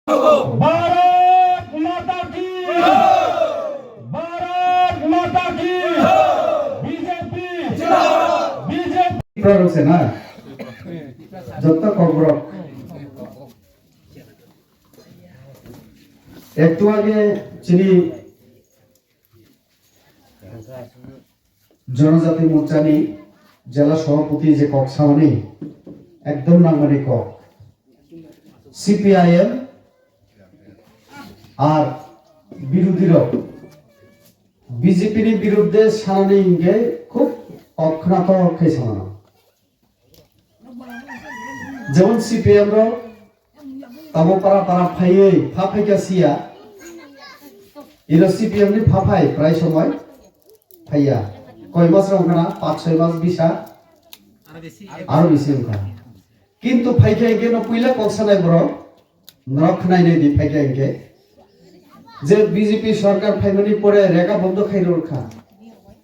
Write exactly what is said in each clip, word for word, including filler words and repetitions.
Bharat Mata Ki! Bharat Mata Ki! B J P! B J P! Rok se na? Joto kokborok. Ektu age chini Jonojati Morchani jela sabhapoti je kok samani ekdom nangmani kok. C P I M ar birodhi rok B J P ni biruddhe sanani hinkhe khub kok khwnathok khe samano. Jemon C P M rok tamo para para phaiwi pha phaikha siya. Ino C P M ni pha phai prai somoi phaiya. Koi mas rok wngkha na? Panch soi mas bisa aro bisi wngkha. Kintu phaikha hinkhe no puila kok sanai borok norok khwnai nai di phaikha hinkhe. Je B J P sarkar phaimani pore rega bondo khai rwkha.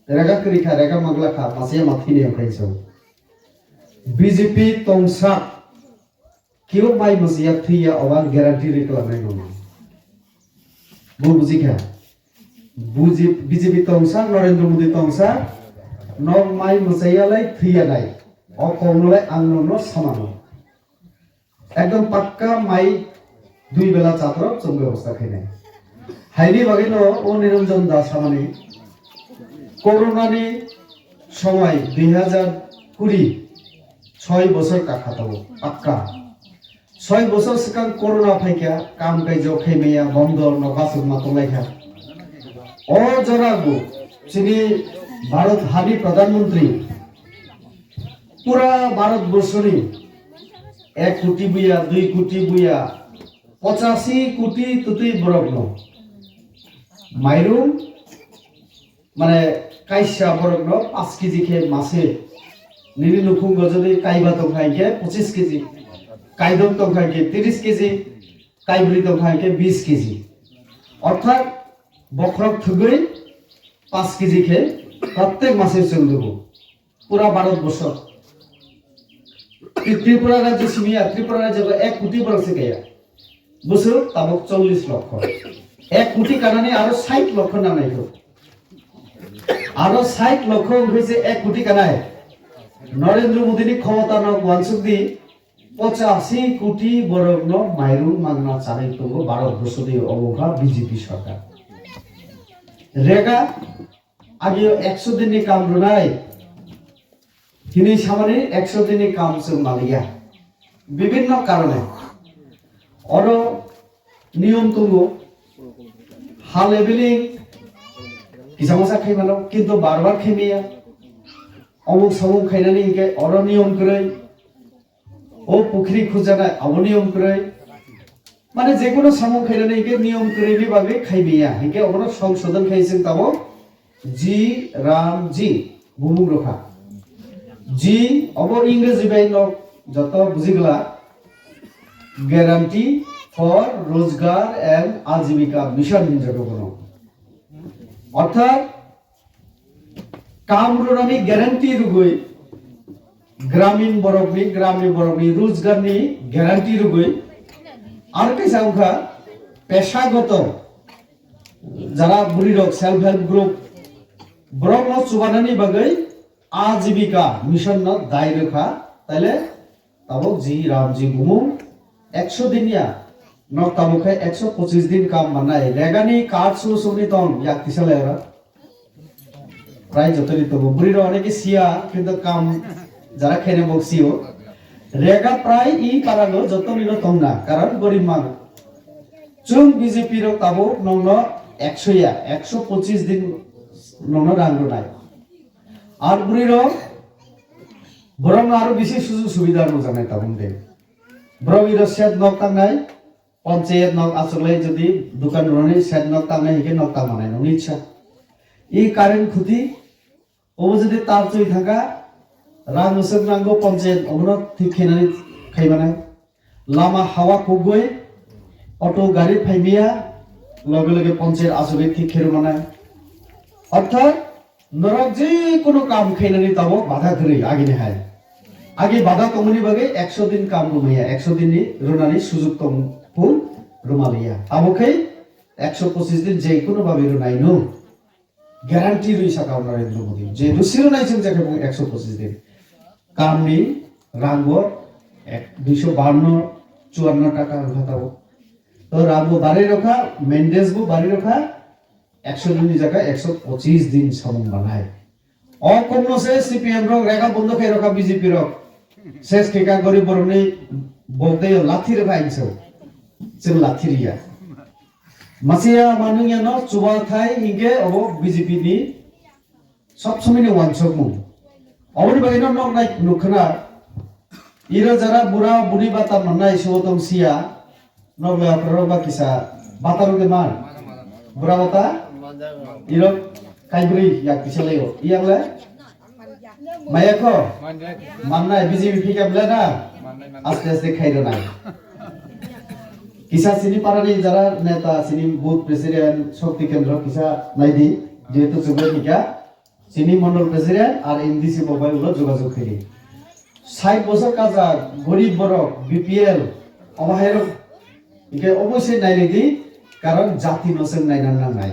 Rega kwrwi kha, rega mangla kha, masiya ma thini wngkha hinso. B J P tongsa kebo mai masiya thwiya obar guarantee rwi kwlanai nono. Bo bujikha. Buji-, B J P tongsa, Narendra Modi tongsa, nok mai machaiya lai thwiya nai. O kokno lai ang nokno samano. Ekdom pakka mai dui bela chatrok chwng bebosta khainai. Haini bagwino o Niranjan Das samani Corona ni somoi dui hajar kuri soi bosor kakha tongo pakka. Soi bosor swkang corona phaikha, kam kaijok khaimaya, bondo no bachukma tonglaikha. O jora bo chini Bharat hani Pradhan Mantri pura Bharat borso ni ek koti buya, dui koti buya, pochashi koti twtwi borok no mairung mane kaisa borokno paanch kg khe mase, nini nukhungo jodi kaiba tongkha hinkhe pochis kg, kaidom tongkha hinkhe tris kg, kaibri tongkha hinkhe bis kg. Orthat bokhorok thwgwi paanch kg khe prottek mase chwng rwgo. Pura Bharat borso. Tri-, Tripura rajyo simi ya, Tripura rajyo ek koti borok se kaya. Bwswk tabuk chollish lokho. Ek koti kanani aro sait lokho nangnai kho. Aro sait lokho wngkhe se ek koti kanai. Narendra Modi ni khomota no uansuk di, pochashi koti borok no mairung mangna chanai tongo Bharat borso ni obo wngkha B J P sarkar. Rega Agio ekso din ni kam rwnai. Hini samani ekso din ni kam chwng maliya. Bibinno karone. Oro niyom tongo. Ha leveling kisa masa khai mano, kintu bar bar khai maya. Omuk somuk khainani hinkhe oro niyom kwrwi. O pukhri khujana abo niyom kwrwi. Mane je kono samung khainani hinkhe niyom kwrwini bagwi khai maya. Hinkhe obono songsodon khai chwng tamo G Ram G bumung rokha. G obo Ingreji bai no joto bujigla Guarantee for Rozgar and Ajibika Mission hinjago bono. Orthat kam rwnani guarantee rwgwi, gramin borokni, gramni borokni rojgarni guarantee rwgwi, aro kaisa wngkha peshagoto, jara bwrwirok self help group, borokno chubanani bagwi Ajibika Mission no dai rwkha, taile Tabuk G Ram G bumung ekso din ya. Nok tabuk khe ekso pochis din kam mannai. Regani card su sugni tong yak tisa lai ora. Prai jotoni tongo. Bwrwi rok oneki siya, kintu kam jara khaina bok sio. Rega prai i parango jotoni no tongna. Karon gorib mang. Chwng B J P rok tabuk nongno ekso ya, ekso pochis din nongno rang rwnai. Ar bwrwi rok Borokno aro bisi sujug subida rwjaknai tabuk de. Borok iro shed nok tangnai, panchayat nok achuklai jodi dukan rwnani shed nok tangnai hinkhe nok tangmanai nokni ichha. I current khuti, obo jodi tar chwi thangkha, rang bwswk nango panchayat obono thik khainani khaimanai. Lama hawa kugui, auto gari phaimiya, loge loge panchayat achugwi thik khe rwmanai. Orthat norok je kono kam khainani tabuk bada kwrwi agini hai. Agi bada tongmani bagwi ekso din kam rwmaya, ekso din ni rwnani sujug tong phung rwmaliya. Abo khe ekso pochis din je kuno babe rwnai no. Guarantee rwi saka o Narendra Modi. Je rwsi rwnai chwng je khe bo ekso pochis din. Kamni rang bo ek, duiso bawanno, chuwanno taka wngkha tabuk. To rang bo bari rokha, maintenance bo bari rokha, ekso din ni jaga ekso pochis din samung banai. O kokno se C P M rok rega bondo khai rokha B J P rok. Ses khe ka gorib borokni bokdeo lathi rokha inso. Chwng lathi riya. Masiya manungya no chuba thai hinkhe obo B J P ni sob somoi ni wansokmung. Oboni bagwi no nok nai nukhwna. Iro jara bura buri bata mannai subo tong siya. Nok le aphro ba kisa bata rok de man. Bura bata? Iro kaibri yak kisa leyo. Iyang le? Maya kho? Mannai B J P phika bla na? Aste aste khai rwnai. Kisa sini parani jara neta, sini booth president, Shakti Kendra kisa naidi, jehetu chwngbai phika, sini mondol president ar M D C mobile ulo jogajog khaidi. Sait bosor kaja, gorib borok, B P L, obo hai rok, hingke obosoi nailai di, karon jati no chwng naina nangnai.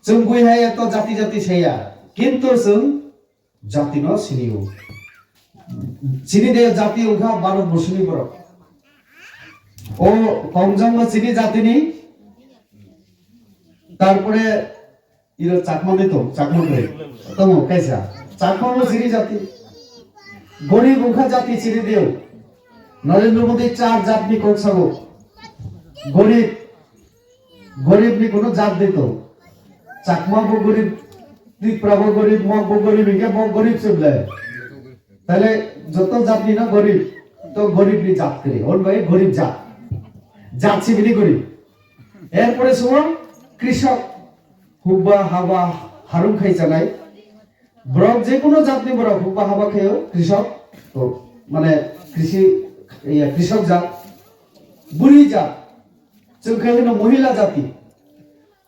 Chwng bui hai eto jati jati saya, kintu chwng jati no sini o. Sini de jati wngkha Bharat borsoni borok. O Tongjang bo sini jati ni. Tarpore iro Chakma de tong, Chakma de. Tamo kaisa. Chakma bo sini jati. Gorib wngkha jati sini de. Narendra Modi char jat ni kok sago. Gorib Gorib ni kono jat de to. Chakma bo gorib, Tripura bo gorib, Mog bo gorib, hingke bo gorib se ble. Tale joto jat ni no gorib, to gorib ni jat kre. Hon bai gorib jat. Jat sibini gorib. Er pore sumo krishok, hukba haba harung khai chanai. Borok je kono jatni borok hukba haba khaio, krisok, to, mane, krisi, iya, krisok jat, buri jat, chwng khe hino mohila jati,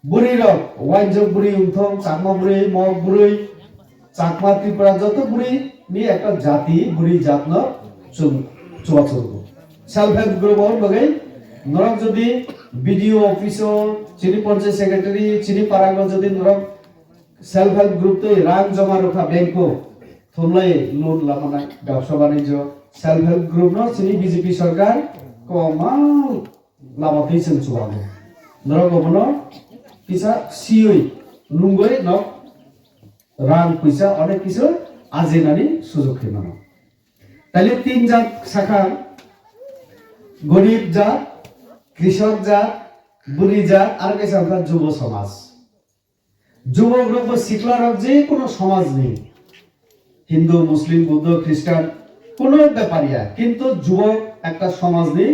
buri rok, wainjok buri wngthong, chakma buri, mok buri, chakma Tripura joto buri ni ekta jati, buri jat no chwng chubachu rwgo. Self help group o bagwi norok jodi B D O office o, chini panchayat secretary, chini parang o jodi norok self help group twi rang joma rwkha bank o, thumlai loan lamanai, bebsa banijyo, self help group no chini B J P sarkar kwbangma lama twi chwng chubago. Norok obono kisa siyoi nungoi nok rang puisa onek kisu ajinani sujok khe mano. Taile tin jat sakha, gorib jat, krisok jat, buri jat, aro kaisa wngkha jubo somaj. Jubok rok bo sikla rok je kono somaj ni, Hindu, Muslim, Buddho, Christian, kono bepar ya, kintu jubok ekta somaj ni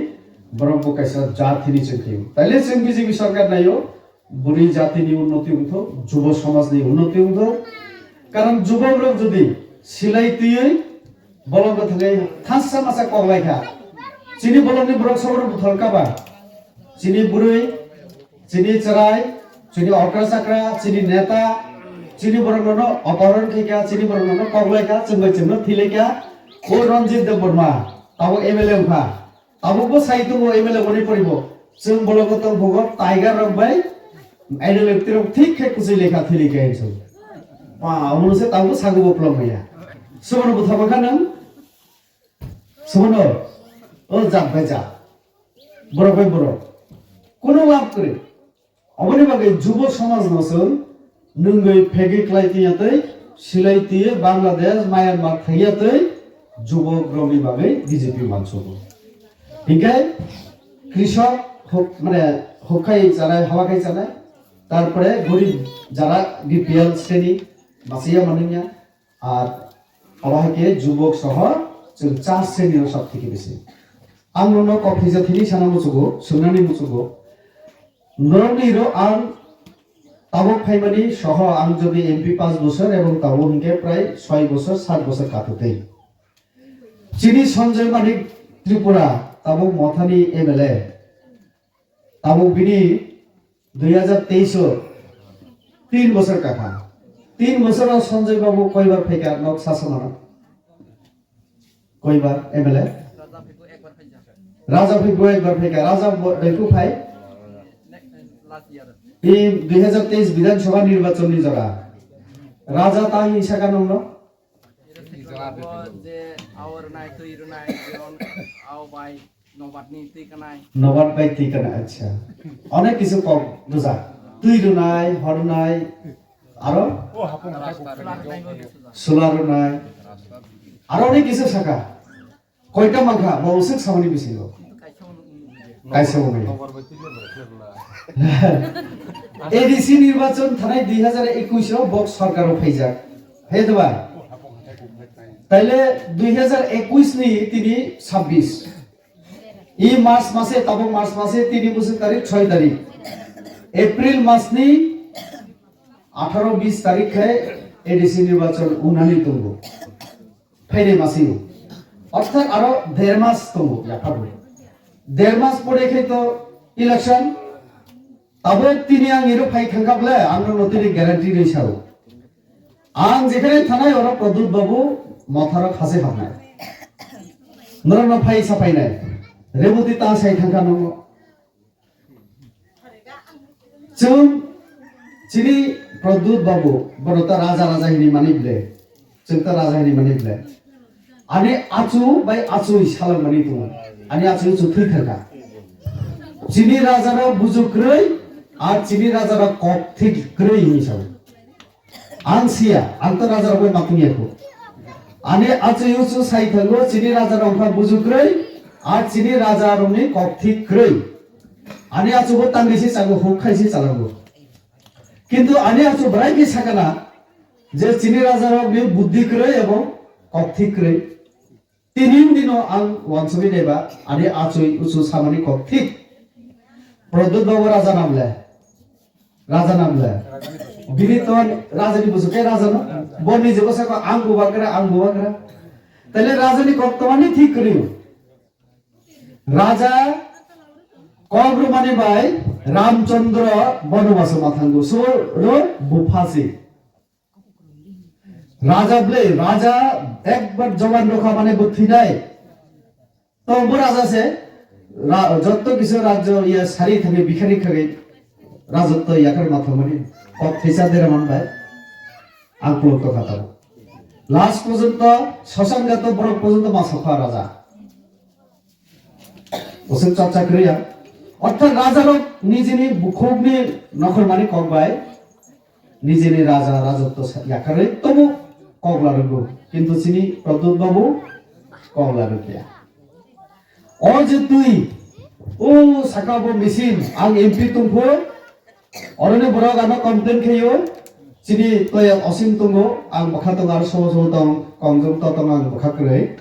borok bo kaisa jat hini chwng khe. Taile chwng B J P sarkar naio, buri jati ni unnoti wngthok, jubo somaj ni unnoti wngthok. Karon jubok rok jodi silai twiwi bolong bwthangwi thansa masa kok lai kha, chini bolong ni borok sobo no buthar kha ba, chini bwrwi, chini chwrai, chini okra chakra, chini neta, chini borok no opohoron khai kha, chini borok no kok lai kha, chwng bai chwng no thwi lai kha, o Ranjit Debbarma, abo M L A wngkha. Tabukbo sai tongo M L A boni poribo. Chwng bologo tong phugo tiger rok bai idol actor rok thik khe kuchwi lekha thwi lekha hinwi. Pa, omono se tabuk sago bo phlong maya. Sobono bwtha bwkha nang? Sobono? O jat bai jat. Borok bai borok. Kono lab kwrwi. Oboni bagwi jubo somaj no chwng nwngwi phegwi klai twiya twi, silai twiwi Bangladesh, Myanmar thangya twi jubok rokni bagwi B J P uansukgo. Hinkhe krisok huk-, mane huk khai chanai, hawa khai chanai, tarpore gorib jara B P L sreni bachaiya manwngya, ar obo hai khe jubok soho chwng char sreni no sab thiki bisi. Ang nono kok thwisa thini sana muchugo, swngnani muchugo. Norokni ro ang tabuk phaimani soho ang jodi M P panch bosor ebong tabuk hinkhe prai soi bosor, sat bosor kathotwi. Chini Sanjay Manik Tripura tabuk Mothani M L A. Tabuk bini dui hajar teis o tin bosor kakha. Tin bosor o Sanjay Babu koibar phaikha nok sasamano? Koibar M L A? Raja phai bo ekbar phaikha, raja bo-, bai phai. I dui hajar teis Bidhan Sabha nirbachon ni jora. Raja ta hinsa ka nongno? Je aor nai, twi rwnai, jeron ao bai nobat ni twi kanai. Nobat bai twi kanai, acha. Onek kisu kok buja. Twi rwnai, hornai, aro? Sula rwnai. Aro onek kisu saka. Koita mankha, bo usuk samani bisingo. Kaisa bo nai. A D C nirbachon thanai dui hajar ekush o bo sarkar o phaijak. Hai to ba? Taile dui hajar ekush ni tini sabbish. I March mase, tabuk March mase tini bosor tarik, choi tarik. April mas ni atharo bis tarik khe A D C nirbachon unani tongo. Phainai masio. Orthat aro der mas tongo, yaphago. Der mas pore khe to election. Tabuk tini ang iro phai thangkha ble, ang no tini guarantee rwi sao. Ang jekhane thanai oro Pradyut Babu Motharok hase hamnai. Norok no phai sa phainai. Reboti ta sai thangkha nongo. Chwng chini Pradyut Babu, bono ta raja raja hini mani ble. Chwng ta raja hini mani ble. Ani achu bai achui salang mani tongo. Ani achu chu thwi thangkha. Chini raja rok buju kwrwi, ar chini raja rok kok thik kwrwi hini sao. Ang siya, ang to raja rok bai matwng ya kho. Ani achu yuchu sai thango, chini raja rok kha buju kwrwi, ar chini raja rok ni kok thik kwrwi. Ani achu bo tangri si chago, huk khai si chalango. Kintu ani achu bwrai khe sakana, je chini raja rok ni buddhi kwrwi ebong kok thik kwrwi. Tini dino ang wansugwi naiba, ani achui uchu samani kok thik. Pradyut Babu raja namle. Raja namle. Bini ton raja ni busu ke raja no. Bo ni jebo sako ang bubagra, ang bubagra. Tale raja ni kok tomani thik kri. Raja kok rumani bai Ramchandra bonobaso mathangu. So ro buphasi. Raja ble, raja ekbar joban rokha mane bo thinai. To bo raja se, ra-, jotto kisu rajyo iya sari thangwi bikhari khagwi rajotto yakar mathangmani kok thisa dera man bai. Ang kuluk to khatao. Last porjonto, Sasanga to borok porjonto ma sokha raja. Bosong chapcha kwrwi ya. Orthat raja rok nijini bukhukni nokhormani kok bai nijini raja rajotto sa-, yakarwi tobo kok larwgo. Kintu chini Pradyut Babu kok larwkya. O je twi, o saka bo machine, ang M P tongpho, oroni borok ano complain khayo, chini toya osim tongo, ang bwkha tongo aro sobo sobo tong, kongjong to tongo ang bwkha kwrwi.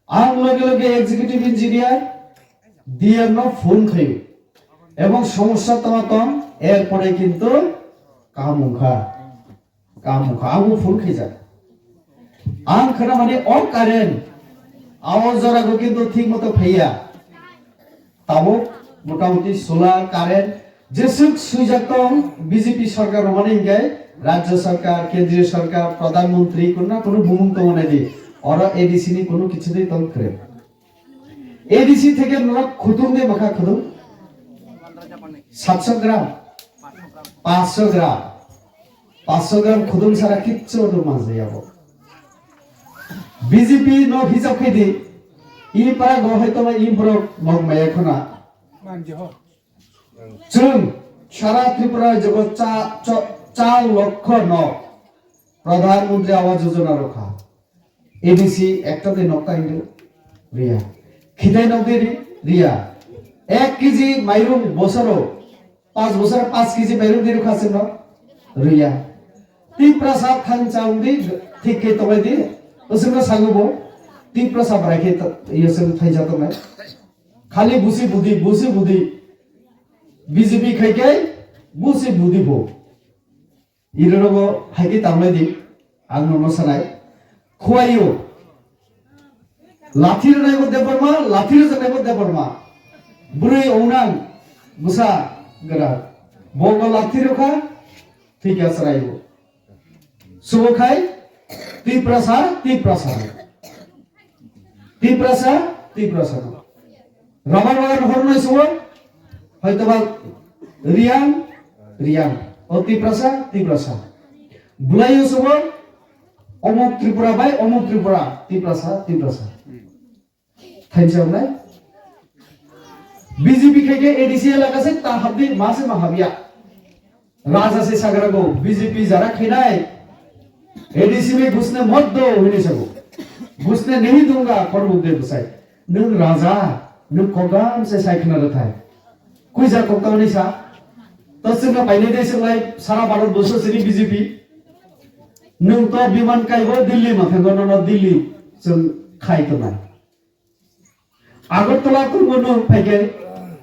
Ang loge loge executive engineer D M no phone khayo. Ebong somosya tongma tong, erpore kintu kaham wngkha. Kaham wngkha, abo phone khaijak. Ang khana mani o current, abo jorago kintu thik moto phaiya. Tabuk motamuti solar current jeswk swijak tong B J P sarkar romani hinkhe rajya sarkar, kendriya sarkar, pradhan mantri kunna kunu bumung tongo naidi. Oro A D C ni kunu kichwtwi tong kwrwi. A D C theke norok khudung de makha khudung? Satso gram? Paanch so gram. Paanch so gram khudung sara kichu do manjaya bo. B J P no hisab khai di. I para go hai toma i borok nok maya khona. Chwng sara Tripura jogo cha, cha, cha lokho nok Pradhan Mantri Awas Yojana rokha. A D C ekta de nok ta hindu riya. Khitai nok de ri-, riya. Ek K G mairung bosoro, panch bosoro panch K G mairung de rokha sino riya. Tiprasa thang chaung di thik ke tolai di. Usung no sangu bo. Tiprasa brai ke to, iyo sung thai ja tongnai. Khali busi budi, busi budi. B J P khai kai, busi budi bo. Iro rogo hai ke tamlai di. Ang no no sanai. Khuaio. Lathi rwnai bo Debbarma, lathi rwjaknai bo Debbarma. Bwrwi ongnang bwsa gra. Bo go lathi rwkha, thwikha chwraio. Subo khai Tiprasa, Tiprasa. Tiprasa, Tiprasa. Rabar bagan hornai subo, hoitoba Riyang, Riyang. O Tiprasa, Tiprasa. Bwlai subo, omuk Tripura bai, omuk Tripura, Tiprasa, Tiprasa. Thansa wngnai. B J P khai khe A D C elaka se ta habdi ma se ma habya. Raja se sagra go B J P jara khainai. A D C bai gusne mot do hini sago. Gusne nahi dunga kormuk de bwsai. Nwng raja, nwng kokam se sai khna rwthai. Kuija koktang ni sa. To singna painai de singlai sara Bharat boso sini B J P. Nwng to biman kaibo Delhi ma thango nono Delhi chwng khai tongnai. Agartala tungbo nwng phaikhe,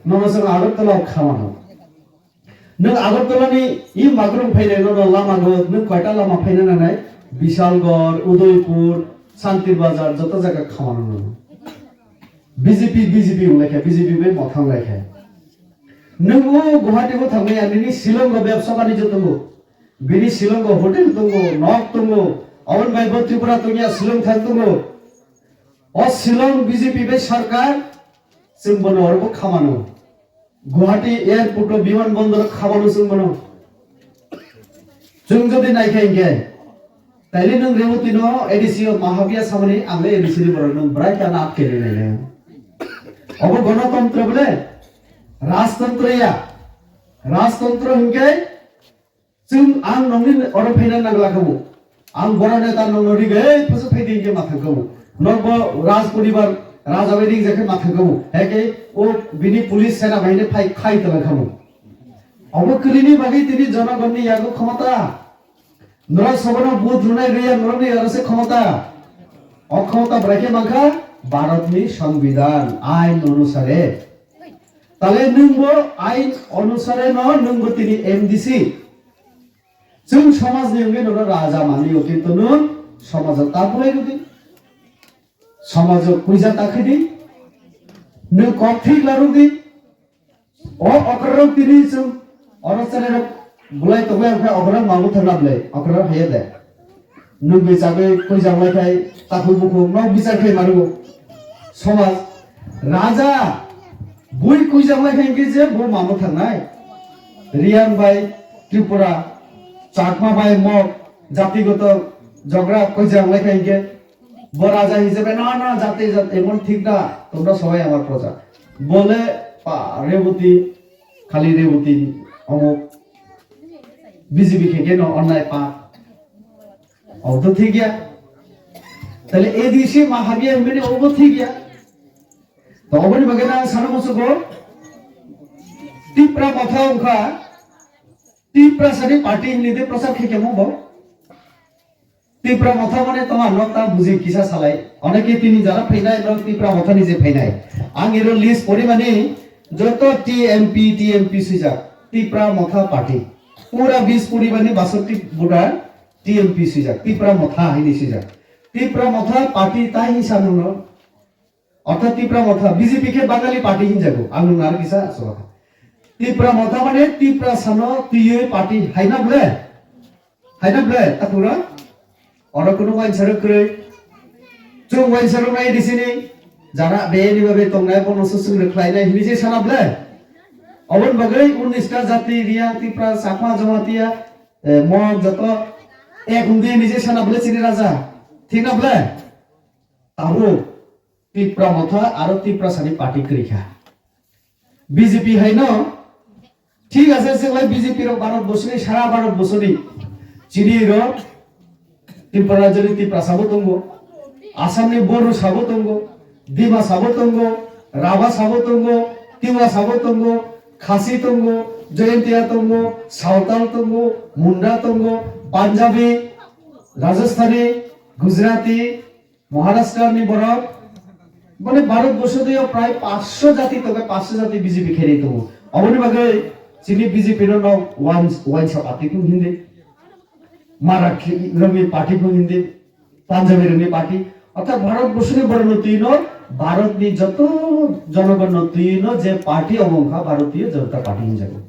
nono chwng Agartala o khamano. Nwng Agartala ni i magrung phainai nono lama go, nwng koita lama phaina nanai? Bishalgarh, Udaipur, Shantir Bazar, joto jaga khamano nono. B J P, B J P wng laikha, B J P bai mothang laikha. Nwng o Guwahati o thangmaya, nini Shillong o bebsa banijyo tongo. Bini Shillong o hotel tongo, nok tongo. Aboni bai bo Tripura tongya, Shillong thang tongo. O Shillong B J P bai sarkar, chwng bono oro bo khamano. Guwahati airport o biman bondor o khamano chwng bono. Chwng jodi naikha hinkhe, taile nwng Rewati no A D C o mahabya samani ang le A D C ni borok nwng bwrai ta na atkhe nai nai. Obo gonotontro bole, rajtontro ya. Rajtontro hinkhe Chwng ang nongni oro phaina nangla khamu. Ang bora neta nongno rigwi phasuk phaidi hinkhe mathang khamu. Nokbo raj poribar raja bai ringjakhe mathang khamu. Heke o bini police sena bahini phai khai tala khamu. Obo kwrwini bagwi tini jonogonni yago khomota. Norok sobono vote rwnai rwya norokni aro se khomota. O khomota bwrai khe mankha Bharatni Songbidan ain onusare. Tale nwngbo ain onusare no nwngbo tini M D C. Chwng somajni wngwi nono raja manliyo, kintu nwng somajo ta bulai rwdi, somajo puija ta khwidi, nwng kok thik la rwdi. O okrarok tini chwng oro cherairok bulai tongbai wngkha, okrarok mango thangna bwlai, okrarok haiya de. Nwngwi chagwi khuijak lai khai takhuk bukhuk nok bichar khai mano. Somaj raja bui khuijak lai khai hwnkhe je bo mano thangnai. Riyang bai Tripura, Chakma bai Mok jatigoto jogra khuijak lai khai hwnkhe bo raja hisabe na na jati jati emon thik na, tombra sabai amar proja. Bole pa Reboti, khali Reboti omo B J P khe khe no onnai pa. Obo to thik ya. Tale A D C ma habya hwnmani obo thik ya. To oboni bagwi na ang sana musugo Tipra Motha wngkha, Tipra sani party hinwi de prochar khe kemo bo. Tipra Motha mane toma nok ta buji kisa salai. Oneke tini jara phainai nok Tipra Motha ni je phainai. Ang ero list porimani joto T M P, T M P swijak. Tipra Motha party. Pura bis porimani basoti voter T M P swijak, Tipra Motha hini swijak. Tipra Motha party ta hisa nono. Orthat Tipra Motha, B J P khe Bangali party hinjago. Ang nung naro kisa soba. Tipra Motha mane Tipra sano twiwi party haina ble? Haina ble, takhura? Oro kunu wainsa rok kwrwi. Chwng wainsa rok nai di sini. Jara beni babe tongnai bono susung rwkhlainai hini je sana ble? Obon bagwi unnish ta jati Riyang, Tipra, Chakma, Jamatia, eh, Mog joto ek wngdi nije sana bwle chini raja. Thik na bwle? Tabuk Tipra Motha aro Tiprasani party kwrwi kha. B J P haino thik ase, chwng lai B J P rok Bharat borsoni, sara Bharat borsoni chini rok Tripura rajyoni Tiprasa bo tongo, Assamni Boro sabo tongo, Dimasa bo tongo, Rabasa bo tongo, Tiwasa bo tongo, Khasi tongo, Jaintia tongo, Sawtal tongo, Munda tongo, Punjabi, Rajasthani, Gujarati, Maharashtra ni borok, mane Bharat borso twi prai paanch sho jati tongo, paanch sho jati B J P khainai tongo. Oboni bagwi chini B J P no no wan-, wansa party kung hindi. Marathi rokni party kung hindi. Punjabi rokni party, orthat Bharat borsoni borokno twi no, Bharat ni joto jonogon no twi no je party omo wngkha Bharatiya Janata Party hinjago.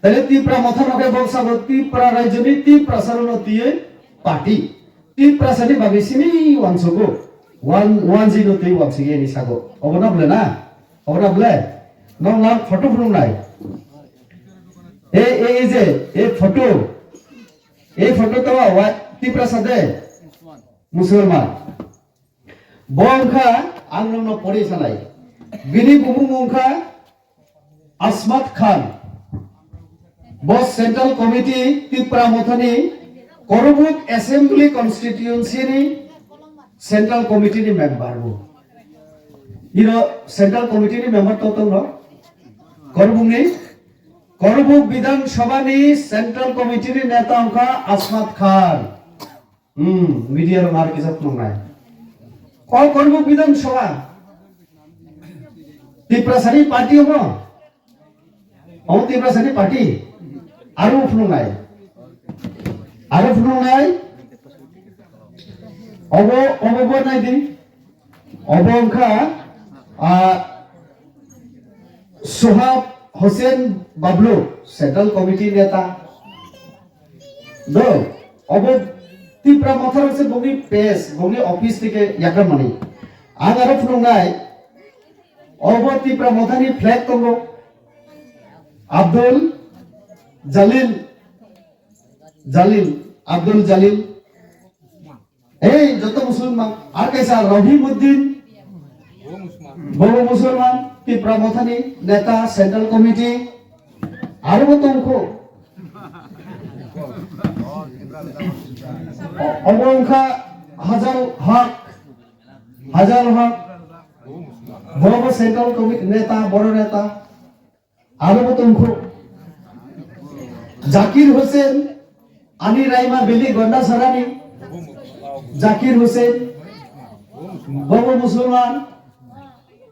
Tale Tipra Motha no khe boksa bo Tipra rajyoni Tiprasa rokno twiwi party. Tiprasa ni bagwi simi wansugo. Wan-, wanji no twi wansigi ani sago. Obo na bole na? Obra ble, nong lang photo phunung nai. E, e, e je, e photo. E photo to wa, Tiprasa de. Musulman. Bo wngkha, ang nongno pori sanai. Bini bumung wngkha Asmat Khan. Bo Central Committee Tipra Mothani Korobuk Assembly Constituency ni Central Committee ni member bo. Iro Central Committee ni member to tongno. Korobuk ni, Korobuk Bidhan Sabha ni Central Committee ni neta wngkha Asmat Khan. Hmm, media rok mar kisa phunuknai. Ko Kormo Bidhan Sabha. Tiprasani party omo. Omo Tiprasani party. Aro phunuknai. Aro phunuknai. Obo, obo bo nai di. Obo wngkha, ah, Sohab Hossein Bablu, Central Committee neta. Do, obo Tipra Motha rok se bongni page, bongni office theke yakra mani. Ang aro phunuknai, obo Tipra Motha ni flag tongo. Abdul Jalil, Jalil, Abdul Jalil. Ei, joto Musulman, ar kaisa Rahimuddin, bobo Musulman, Tipra Mothani neta, Central Committee, aro bo tongkho. O-, obo wngkha Hajal Haq, Hajal Haq, bobo Central Committee neta, boro neta. Aro bo tongkho. Zakir Hussain, ani Raima Valley Gondasarani. Zakir Hussain, bobo Musulman,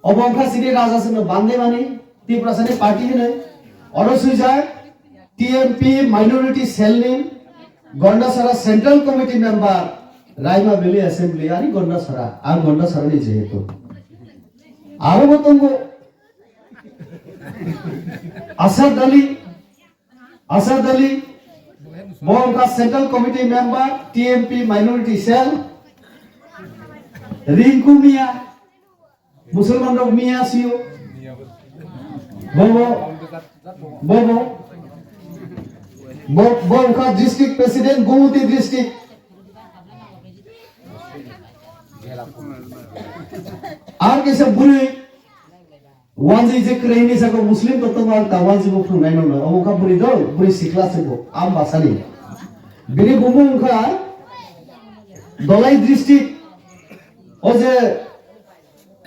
obo wngkha sini raja sino bandemani, Tiprasani party hino. Oro suijak T M P Minority Cell ni Gondasara Central Committee member, Raima Valley Assembly, ani Gondasara, ang Gondasarani jehetu. Aro bo tongo. Asad Ali, Asad Ali, bo wngkha Central Committee member, T M P Minority Cell, Rinku Mia, Musulman rok Mia sio, bobo, bobo, bo, bo wngkha District President, Gumoti District. Ar kaisa bwrwi, Wanji je kwrwi hinwi saka Muslim to tongma ta wanji bo phunuknai nokno. Omo kha bwrwi do, bwrwi sikla se bo, am basani. Bini bumung wngkha Dolai district, o je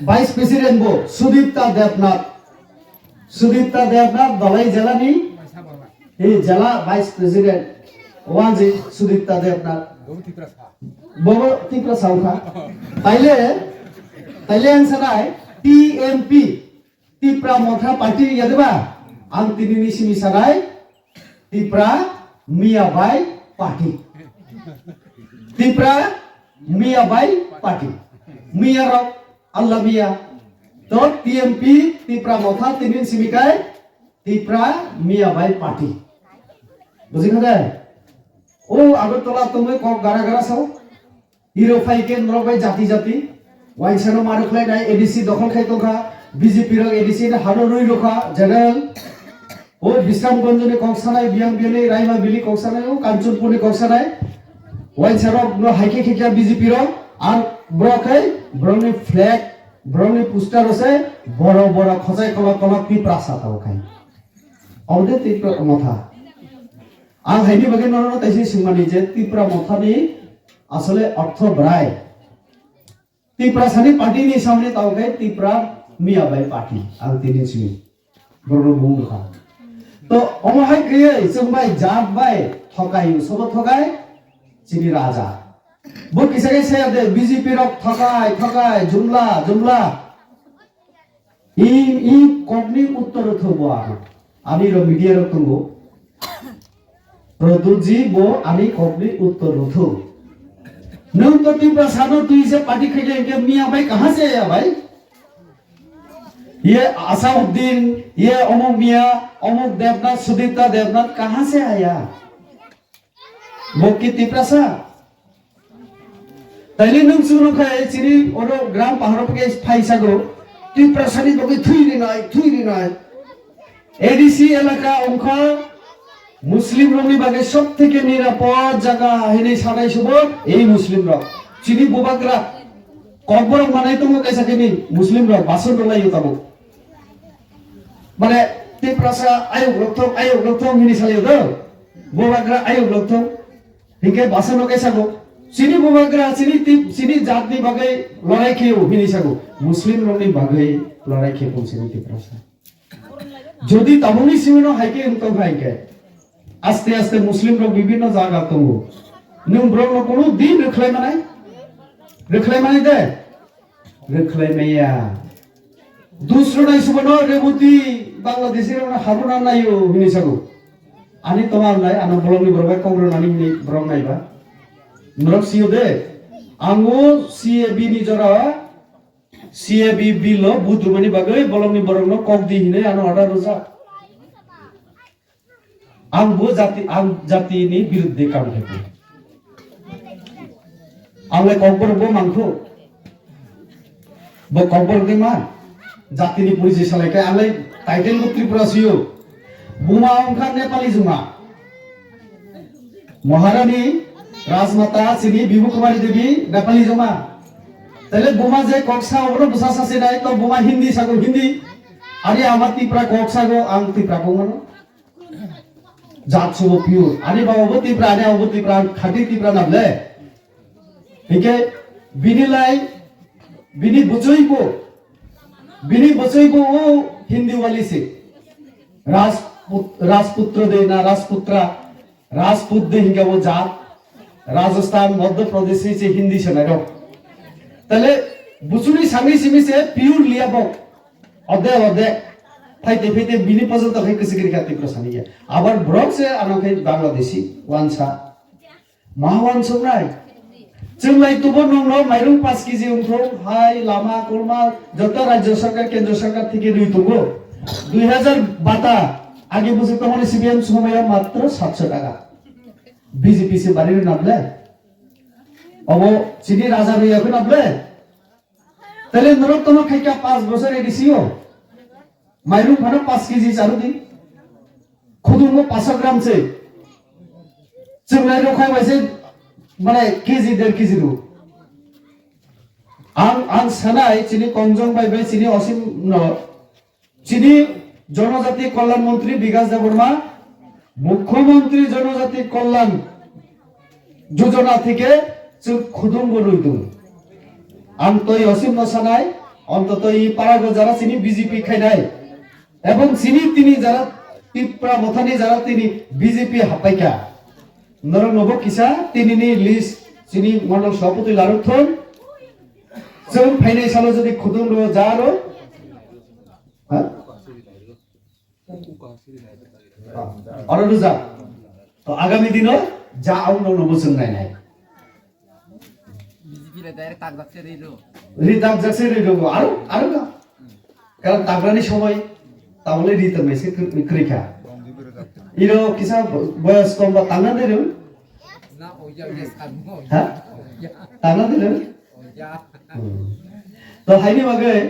vice president bo Sudipta Debnath. Sudipta Debnath Dolai jela ni, he jela vice president wanji Sudipta Debnath. Bobo Tiprasa wngkha. Taile, taile ang sanai T M P, Tipra Motha Party ya deba? Ang tini ni simi sanai Tipra Miya Bai Party. Tipra Miya Bai Party. Miya rok, Allah Miya. To T M P, Tipra Motha, tini ni simi kai Tipra Miya Bai Party. Buji kha de? O Agartala tongwi kok gara gara sao. Hero phai khe norok bai jati jati. Waisa no maro khlai nai A D C dokhol khai tongkha. B J P rok A D C ni hano rwi rokha general. O Bisramganj ni kok sanai, Biyang Biyani, Raima Valley kok sanai, o Kanchanpur ni kok sanai. Waisa rok no hai khe khikya B J P rok. Ar borok khai borok ni flag, borok ni poster rok se boro boro khosai kolok kolok Tiprasa tao khai. Ode Tipra Motha. Ang haini bagwi nono taisi swngmani je Tipra Mothani asole ortho bwrai. Tiprasani party ni samni tao khe Tipra Miya Bai party. Ang tini simi. Borokno bung kha. To omo hai khe chwng bai jat bai thokai, sobo thokai chini raja. Bo kisa khe saya de B J P rok thokai, thokai, jumla, jumla. I, i kokni uttor rwthok bo ano. Ani ro media rok tongo. Produji bo ani kokni uttor rwthok. Nwng to Tiprasa no twi je party khaikhe hwnkhe Miya Bai kaha se aya bhai? Ye Asauddin, ye omuk Miya, omuk Debnath, Sudipta Debnath kaha se aya? Bo ki Tiprasa? Taile nwng chwngno khai chini oro gram paharo pake phai sago. Tiprasani bagwi thwi rinai, thwi rinai. A D C elaka wngkha Muslim rokni bagwi sob theke nirapod jaga hinwi sanai subo ei Muslim rok. Chini bubagra kokborok manai tongo kaisa khe ni Muslim rok bason rwlai yo tabuk. Mane Tiprasa ayok rok thong, ayok rok thong hinwi salai yo do. Bubagra ayok rok thong. Hinkhe bason rok kaisa go. Chini bubagra, chini tip, chini jatni bagwi lorai khe yo hinwi sago. Muslim rokni bagwi lorai khe pung chini Tiprasa. Jodi tabukni simino hai khe wng tong hai khe, aste aste Muslim rok bibinno jaga tongo. Nwng borok no kono din rwkhlai manai? Rwkhlai manai de? Rwkhlai maya. Dusro nai subano Reboti Bangladeshi rok no habuna naio hinwi sago. Ani toma nai, ano bolongni borok bai kok rwnani hinwi borok naiba. Norok sio de? Ango C A B ni jora C A B bill o budrumani bagwi bolongni borokno kok di hinwi ano order rwjak. Ang bo jati, ang jatini birudde kam khaikha. Ang lai kokborok bo mangkhu. Bo kokborok de ma? Jatini porichoi salai khe ang lai title bo Tripura sio. Buma wngkha Nepali juma. Maharani Rajmata chini Bibu Kumari Devi Nepali joma. Tele buma je kok sa obono bwsa sa se nai to buma Hindi sago Hindi. Ari ama Tipra kok sago ang Tipra kok mano. Jat subo pure. Ani baba bo Tipra, ani abo bo Tipra, ang khati Tipra nable. Hingke bini lai, bini bwchwi bo, bini bwchwi bo o Hindi wali se. Rajput-, Rajputra de na Rajputra. Rajput de hinga bo jat, Rajasthan, Madhya Pradesh ni se Hindi sanai rok. Tale buchuni sangni simi se pure liya bok. Ode ode. Phaite phaite bini pajan to khai kwchwk rikha Tiprasa ni ya. Abar borok se ano khai Bangladeshi wansa. Ma wansuk nai. Chwng lai tubo nwng no mairung paanch kg wngthung, hai, lama, kolma, joto rajya sarkar, kendra sarkar theke rwi tongo. Dui hajar bata, age bwswk tongmani C P M somoyo matro satso taka. B J P se bari rwna ble. Obo chini raja rwi yakho na ble. Tele norok tono khaikha paanch bosor A D C o. Mairung phano paanch kg charu di. Khudungo paanch gram se. Chwng lai rok khai bai se, mane, kg, der kg ru. Ang, ang sanai chini kongjong bai bai chini Osim no, chini Jonojati Kalyan Montri Bikas Debbarma, Mukhyamantri Jonojati Kalyan Jojona theke chwng khudung bo rwi tongo. Ang toi Osim no sanai, ontoto i para go jara chini B J P khainai. Ebong chini tini jara Tipra Mothani jara tini B J P hapaikha. Norok nobo kisa tini ni list chini mondol sabapati larok thon. Chwng phainai salo jodi khudung rw ja rw. Ha? Oro rw ja. To agami dino ja ang nono bo chwng nai nai. B J P le direct tak jak se ri ro. Ri tak jak se ri ro. Aro, aro ka. Karon tagrani somoi tabole ri tongmai se kri-, krikha. Iro kisa boyos kom ba tangna de ro. Na, oya, yes, kan mo. Ha? Oya. Tangna de ro. Oya. Hmm. To haini bagai.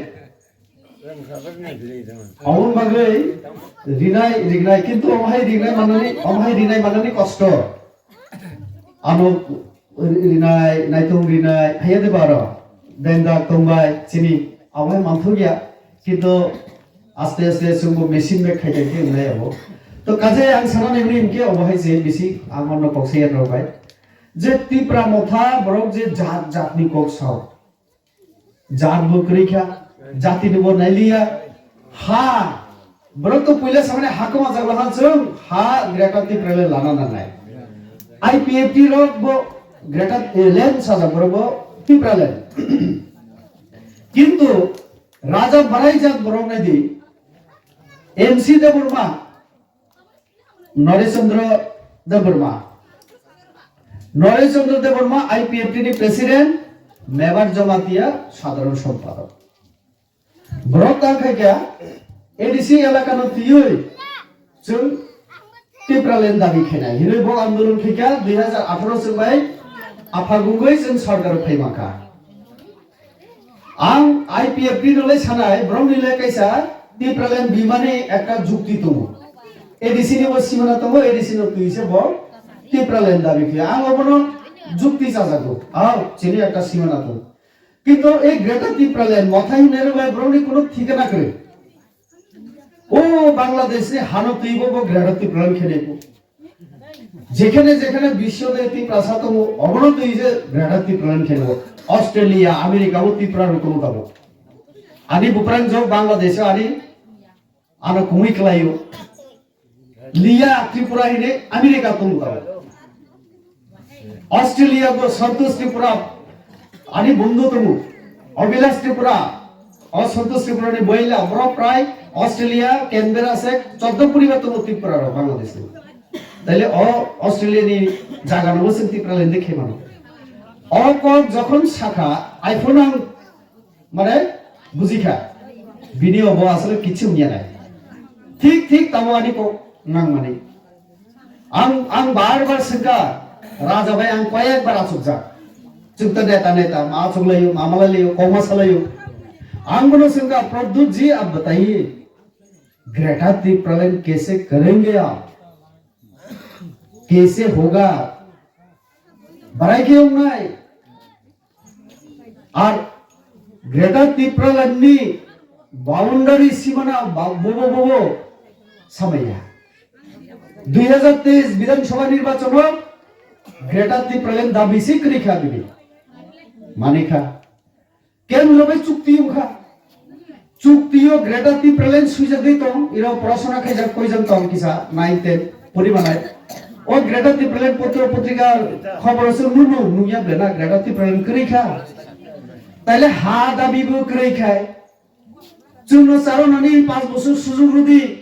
Aboni bagai rinai, rinai, kintu omo hai rinai manani, omo hai rinai manani kosto. Ano rinai, naitung rinai, haiya de baro. Bendak tongbai, chini, abo hai manthokya. Kintu aste aste chwngbo machine bai khai khai khe wngnai abo. To kaje ang sana nai hwnwi hinkhe obo hai se bisi ang ono kok se yan rok bai. Je Tipra Motha borok je jat jat ni kok sao. Jat bo kwrwi kha, jati ni bo nailiya. Ha, borok to puila samani ha kwma jagla ha chwng ha Greater Tipraland lana nangnai. I P F T rok bo Greater, eh, land sajak borok bo Tipraland. Kintu raja barai jak borok nai di, M C Debbarma, Naresh Chandra Debbarma. Naresh Chandra Debbarma I P F T ni president, Mebar Jamatia sadharon sompadok. Borok tang khai kha A D C elaka no twiwi chwng Tipraland dabi khainai hinwi bo andolon khai kha dui hajar atharo chwng bai aphagungwi chwng sarkar phai mankha. Ang I P F T no le sanai, borok ni le kaisa Tipraland bimani ekta jukti tongo. A D C ni bo simana tongo, A D C no twi se bo Tipraland dabi khe. Ang obono jukti chajago. Ang chini ekta simana tongo. Kintu ei Greater Tipraland mothai hinwi rwbai borok ni kuno thikana kwrwi. O Bangladesh ni hano twi bo bo Greater Tipraland khe nai bo. Jekhane jekhane bisyo de Tiprasa tongo, obono twi je Greater Tipraland khe nai bo. Australia, America bo Tipra rok tongo tabo. Ani buprang jok Bangladesh o ani ano kumui klaio. Liya Tripura hine America tongo tabo. Australia bo Santosh Tripura ani bondhu tongo. Abhilash Tripura, o Santosh Tripura ni boila, borok prai Australia, Canberra se choddo poribar tongo Tripura rok Bangladesh ni. Taile o Australia ni jaga no bo chwng Tipraland de khe mano. O kok jokhon sakha, iPhone ang Mane, bujikha. Bini obo asole kichu wngya nai. Thik, thik, tamo ani kok nangmani. Ang, ang bar bar swngkha, Raja bai ang koyek bar achukjak. Chwngta neta, neta, ma achuklaio, ma malailio, kokma salaio. Ang bono swngkha, "Pradyut ji, aap bataiye, Greater Tipraland kaise karenge aap? Kaise hoga?" Barai khe wngnai. Ar Greater Tipraland ni boundary simana ba-, bobo bobo samaya. Dui hajar teis Bidhan Sabha nirbachon o Greater Tipraland dabi si kwrwi kha bini. Manikha. Ken lobe chukti wngkha. Chukti o Greater Tipraland swijagwi tong, iro porasona khaijak koijon tong kisa nine ten porimanai. O Greater Tipraland potro potrika khobor se nunu nungya bena Greater Tipraland kwrwi kha. Taile ha dabi bo kwrwi khai. Chwngno charonani panch bosor sujug rwdi.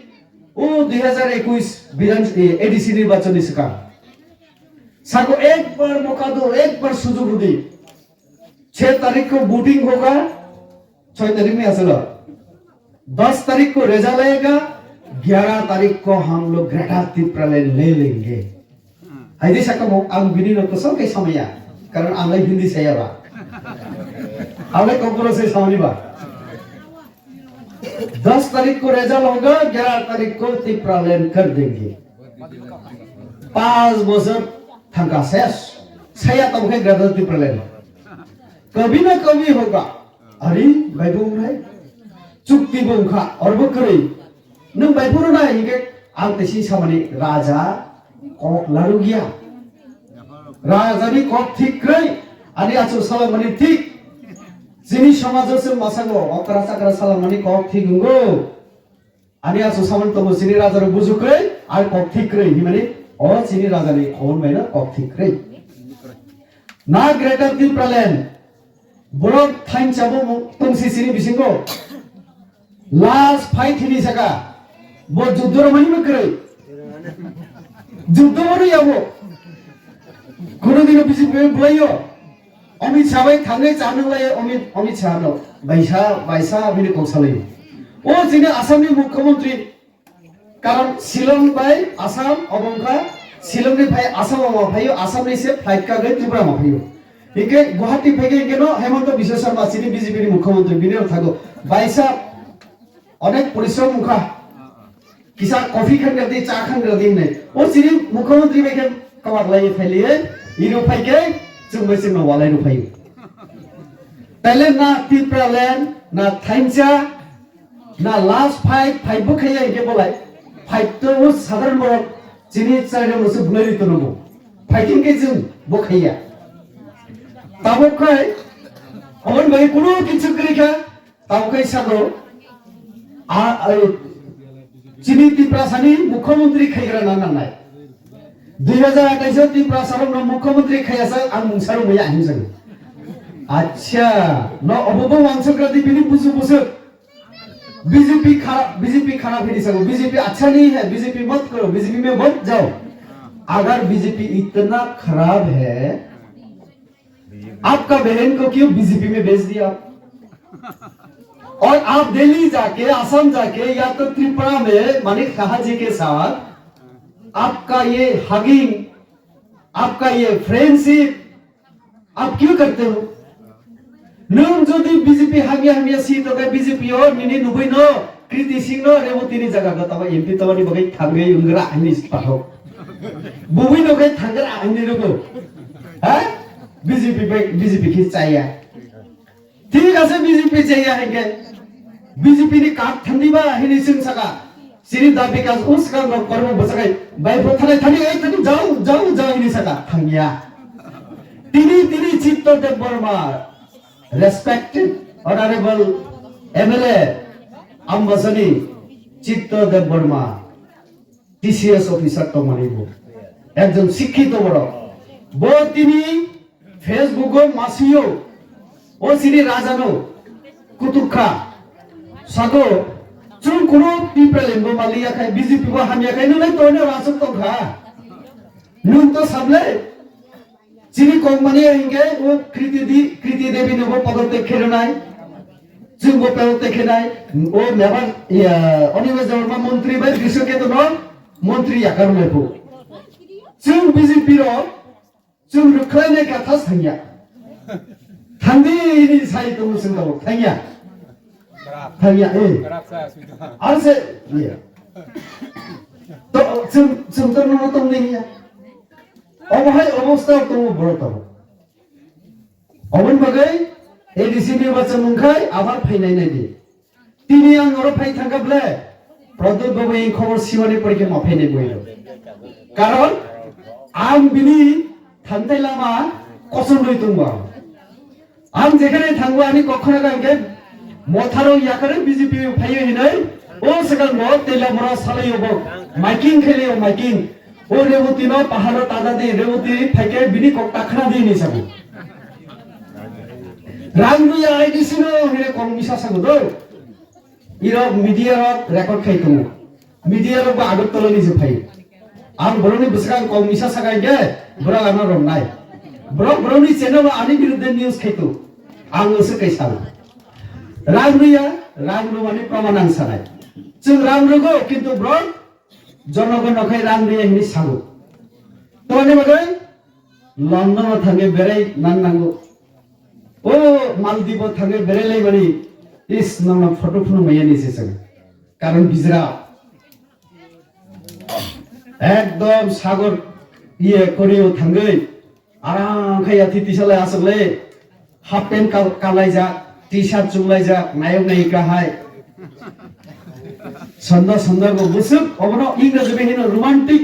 O dui hajar ekush Bidhan, eh, A D C nirbachon ni swkang. Sako ekbar moka do, ekbar sujug rwdi. छह तारीख को वोटिंग होगा, छह तारीख नहीं असल, दस तारीख को रिजल्ट आएगा, ग्यारह तारीख को हम लोग ग्रेटर तिप्रालैंड ले लेंगे। Hai di saka mo, ang bini no kosong kai samaya, karon ang lai Hindi saya ba. Ang lai kokoro sai samani ba. दस तारीख को रिजल्ट होगा, ग्यारह तारीख को तिप्रालैंड कर देंगे। पांच buzzer thangka ses. Saya tamo khe Greater Tipraland. Kabhi na kabhi hoga. Ari, bai bo wngnai. Chukti bo wngkha, orbo kwrwi. Nwng bai phuru nai hinkhe ang tesi samani raja kok larugia. Raja ni kok thik kwrwi, ani achu salamani thik. Chini somajo se masango okra chakra salamani kok thik wngo. Ani asu samani tongo chini raja rok buju kwrwi, ar kok thik kwrwi, himani o chini raja ni khobor bai no kok thik kwrwi. Na Greater Tipraland, borok thansa bo tongsi chini bisingo. Last fight hini saka, bo juddo rok mani kwrwi. Juddo mani yabo. Kono dino B J P bulayo. Amit Shah bai thangwi cha nung lai, Amit, Amit Shah no. Baisa, baisa bini kok salai. O chini Assam ni Mukhyamantri, karon Shillong bai Assam obo wngkha, Shillong ni phai Assam omo phaio, Assam ni se flight kagwi Tripura ma phaio. Hinkhe Guwahati phaikhe hinkhe no Hemanta Biswa Sarma chini B J P ni Mukhyamantri bini rok thago. Baisa Onek porishrom wngkha. Kisa coffee khan rwdi, cha khan rwdi hinwi. O chini mukhyamantri bai khe kwbak lai phailiye, iro phai khe chwng bai chwngno walai rw phaio. Taile na Tipraland, na thansa, na last fight, fight bo khaiya hinkhe bolai. Fight to o sadharan borok chini chairman no se bulai rwi tono bo. Fighting khe chwng bo khaiya. Tabuk khai, oboni bagwi kunu kichu kwrwi kha. Tamo khe sano, a, a, chini Tiprasani mukhyamantri khaigra na nangnai. Dui hajar athais o Tiprasarokno mukhyamantri khaiya sak ang mungsa rwmaya hinwi sano. Acha, no obo bo wansukra di bini busu busu. B J P kharap, B J P kharap hinwi sano. B J P acha nahi hai, B J P mat karo, B J P mein bat jao. Agar B J P itna kharap hai, आपका बहन को क्यों बीजेपी में भेज दिया? और आप दिल्ली जाके, असम जाके या तो त्रिपुरा में मानिक साहा जी के साथ आपका ये हगिंग, आपका ये फ्रेंडशिप आप क्यों करते हो? Nwng jodi B J P hamya hamya si tongkha, B J P o nini nugwi no Kriti Singh no Reboti ni jaga go tamo M P tamo ni bagwi thangwi wngra hinwi si pathok. Bubui no khe thangra hinwi rwgo. Ha? B J P bai, B J P khe chaya. Thik ase, B J P chaya hinkhe. B J P ni kap thandi ba hinwi chwng saka. Sini da bikas us kan rok kormo bwsakai. Bai bo thanai thani, "Ei thani, jao, jao, jao," hinwi saka. Thangya. Tini, tini Chitto Debbarma, respected honorable M L A Ambasani Chitto Debbarma, T C S officer tongmani bo. Ekjon sikkito borok. Bo tini Facebook o masio, o sini raja no kutuk kha. Sago, chwng kunu Tipraland bo maliya khai, B J P bo hamya khai, nwnglai tono rasuk tongkha. Nwng to sable, chini kok mani hinkhe o Kriti di, Kriti Devi no bo podotyag khe rwnai. Chwng bo podotyag khe nai, o mebar, iya, Animesh Debbarma montri bai Drishyakethu no montri yakar nai bo. Chwng B J P rok, chwng rwkhlai nai kha thas thangya. Thangdi ni sai tongo chwng tabuk, thangya. Thangya, eh. Ar se, iya. To, chwng, chwng to no tong ni ya. Obo hai obostha tongo borok tabuk. Oboni bagwi A D C ni bacha mungkhai abar phainai nai di. Tini ang oro phai thangkha ble, Pradyot Babu ni khobor siwani porikhe ma phainai boi rok. Karon ang bini thangtai lama kosom rwi tongbo. Ang jekhane thangbo ani kokhona kangkhe motharo yakare B J P phaio hinai, o swkang bo tela mora salaio bo, miking khelio miking. O Reboti no paharo tada di, Reboti phaikhe bini kok ta khna di hinwi sago. Rang rwya I D C no hine kok misa sago do. Irok media rok record khai tongo. Media rok bo Agartala ni se phai. Ang borokni bwswkang kok misa sakai de, borok ano romnai. Borok borokni channel o ani biruddhe news khai to. Ang se kai sal. Rang rwya, rang rwmani proman ang sanai. Chwng rang rwgo, kintu borok Jonogono khai rang rwya hinwi sago. Toni bagwi London o thangwi berai nang nango. O Maldives o thangwi berai lai mani is nangno photo phunu maya ni se chwng. Karon bijra. Ekdom sagor iye kori o thangwi Aram khe yathi tisa lai aswk le, half pant kal-, kalaijak, T-shirt chumlaijak, nayok nayika hai. Sanda sanda bo bwswk, obono English bai hino romantic,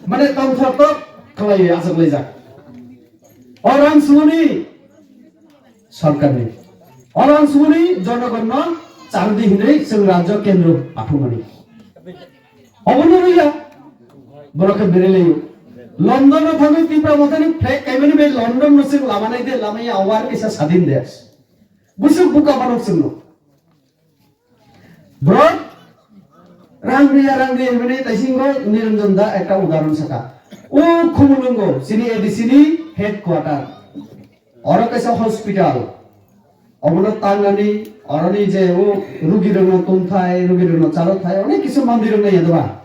mane tongthok tok khlaiwi aswk laijak. O rang sumuni sarkarni, o rang sumuni jonogonno chardi hinwi chwng rajyo kendro aphumani. Obono rwya. Borok khe berelaio. London no thangwi Tipra Mothani flag kaimani bai London no chwng lama nai de, lama ya awar kisa sadin de. Busuk buka manok chwngno. Borok rang rwya, rang rwya hinmani taisingo Niranjan da ekta udahoron saka. O Khumulwngo chini A D C ni headquarter. Oro kaisa hospital. Obono tangnani, oroni je o rugirokno tongthai, rugirokno chalothai, onek kisu mandirokno yadaba.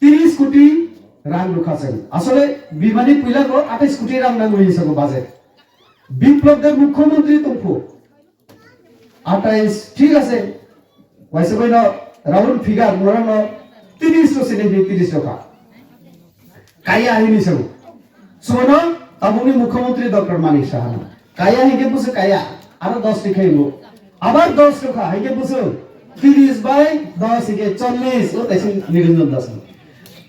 Tiris koti rang rwkha chwng. Asole bimani puila ko atais koti rang nango hinwi sago budget. Biplab Deb mukhyamantri tongphu. Atais, thik ase. Waisa bai no round figure, norok no tiris to sini di tiris to kha. Kaya hini sago. Suno tabukni mukhyamantri Doctor Manik Saha no. Kaya hingke busu kaya. Aro dos tikhe bo. Abar dos to kha hingke busu tiris bai dos hingke chollis. O taisi Niranjan Das no.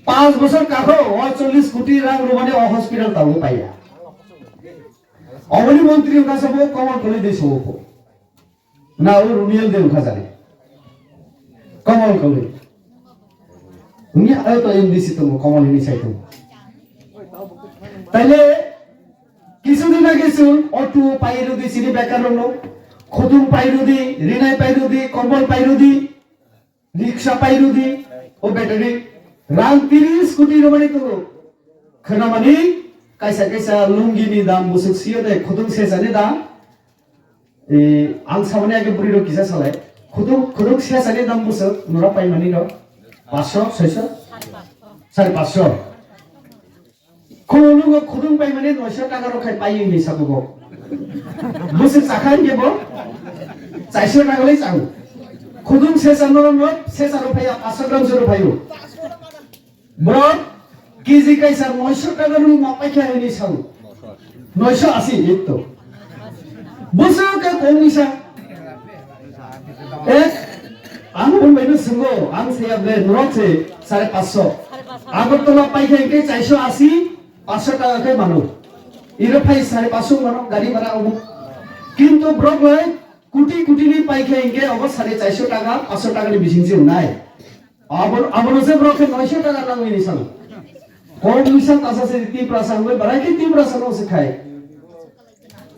Panch bosor kakho o chollis koti rang rwmani o hospital tabuk paiya. Oboni montri wngkha sabo Kamal Koloi de sabo. Na o Rumiel de wngkha jani. Kamal Koloi. Wngya ayo to M D C tongo, Kamal hini sai tongo. Taile kisu din age chwng auto pairwdi chini bekar rokno. Khudung pairwdi, rinai pairwdi, kombol pairwdi. Riksa pairwdi, o battery rang tiris koti rwmani tongo. Khwnamani kaisa kaisa lungini dam busuk siyo de, khudung sesani dam. E, ang samani age bwrwi rok kisa salai. Khudung, khudung sesani dam busuk, nora paimani rok. Paanch sho, soi sho? Sare paanch sho. Khulungo khudung paimani noisa taka rok khai pai hinwi sago bo. Busi chakha hinkhe bo chaiso taka lai chao. Khudung sesa no no sesa rw phaiya, paanch sho gram se rw phaio. Borok K G kaisa noisho taka rw ma paikha hinwi sao. Noisho asi ekto. Busi khe kongwi sa. Eh, ang hwnbaino swngo, ang saya ble norok se sare paanch sho. Agartala paikha hinkhe chaiso asi, paanch sho taka khe mano. Iro phai sare paanch sho mano, gari bhara obo. Kintu borok lai kuti kuti ni paikha hinkhe obo sare chaiso taka, paanch sho taka ni bising se wngnai. Abo, abono se borok khe noisho taka nangwi ni salo. Kok wngsa tasa se Tiprasa wngwi barai khe Tiprasa no se khai.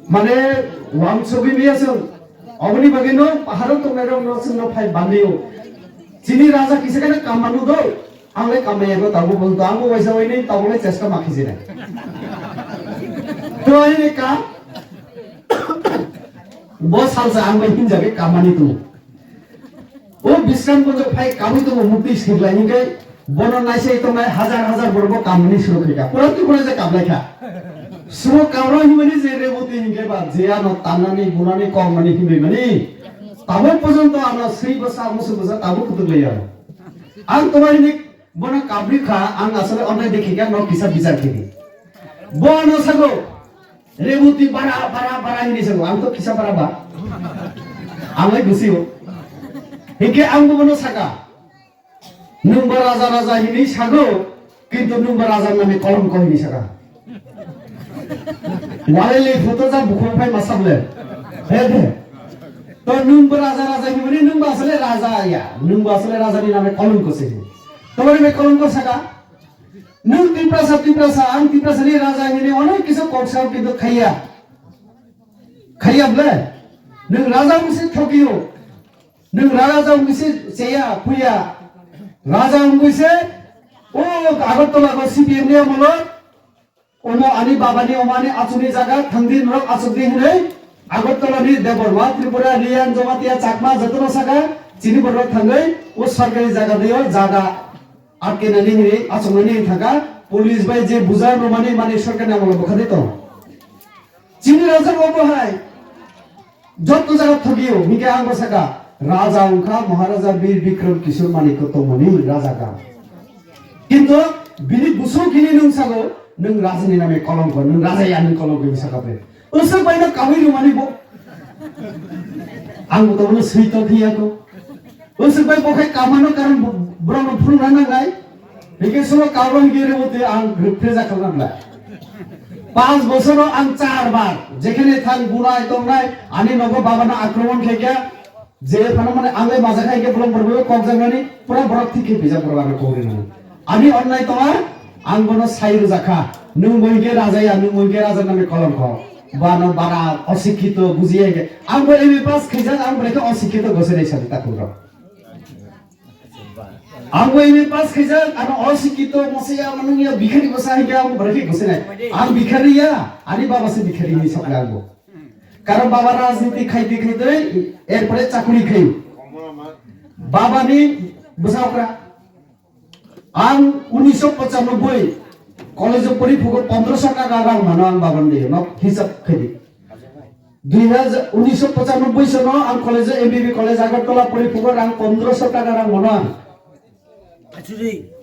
Mane, wansugwi miya chwng. Oboni bagwi no paharo tongnai rok no chwng no phai bandi o. Chini raja kisa khe kam manu do. Ang le kam ya go tabo bol to ang bo waisa wai ni tabo le chesta ma khisi na. To ani ne ka. Bo salsa ang bai hinja ke kam mani tu. O Bisramganj phai kabui tongo mukti sirlai hinkhe bono naisai tongnai hajar hajar borok bo kamni suru khaikha. Pura Tripura je kablai kha. Sumo kabra himani je Reboti hinkhe ba je ano tannani bunani kongmani himwi mani. Tabuk porjonto ano swi bwsa musu bwsa tabuk kutuk lai ano. Ang tongmani bono kabri kha ang asole onai dekhi kha no kisa bichar khe di. Bo ano sago. Reboti bara, bara, bara hinwi sago. Ang to kisa bara ba. Ang lai gusio. Hinkhe ang bo bono saka. Nwng bo raja, raja hinwi sago, kintu nwng bo raja nami kolongko hinwi saka. Walai le photo ja bukhuk phai ma sable. He de. To nwng bo raja, raja hinwi nwng bo asole raja ya. Nwng bo asole raja ni nami kolongko se. To bari me kolongko saka. Nwng Tiprasa, Tiprasa, ang Tiprasani raja hinwi onek kisa kok sao kintu khaiya. Khaiya ble? Nwng raja wngwi se thokio. Nwng raja wngwi se cheya, phuya. Raja wngwi se o Agartala go C P M ni amolo omo ani babani omo ani achukni jaga thangdi norok achukdi hinwi Agartala ni Debbarma, Tripura, Riyan, Jamatia, Chakma jotono saka chini borok thangwi o sorkari jaga dio jaga Akenani hinwi achuknani hinthaka police bai je bujar romani mani sorkarni amolo bwkhadi tong. Chini raja obo hai jotto jaga thogio hinkhe ang bwsaka raja wngkha Maharaja Bir Bikram Kishore Manikya tongmani raja ka. Kintu bini busuk hini nwng sago nwng rajani name kolongko nwng raja ya nwng kolongko hinwi saka bre. Usuk bai no kabui rwmani bo. Ang bo tobono swi tong phiya ko. Usuk bai bo khai kamano karon bo-, borok no phunukna nangnai. Hike sulo kabro hike rwmwtwi ang rwphre jakhalna bla. Panch bosoro ang char bar jekhene thang bunai tongnai ani nogo babano akromon khaikha. Je phano mane ang le maja khai ke bolong borok kok jang nani pura borok thik ke bijak borok ano kok rinani. Ani onnai tonga ang bono sai rwjak kha. Nwng bo hike raja ya, nwng bo hike raja nami kolom kho. Bano bara osikkito bujiya hike. Ang bo M A pass khaijak, ang bo hike osikkito gose nai sadi takhuk rok. Ang bo M A pass khaijak, ano osikkito mosaya manung ya bikhari bosa hike ang bo hike gose nai. Ang bikhari ya, ani baba se bikhari ni sokla ang bo. Karon baba rajniti khaidi khaidoi, erpore chakuri khai. Baba ni bwsa okra. Ang unisho pochanobboi college o pori phugo pondroso taka rang mano ang baba ni no hisab khaidi. Dui hajar, unisho pochanobboi sono ang college o M B B college Agartala pori phugo rang pondroso taka rang mano ang.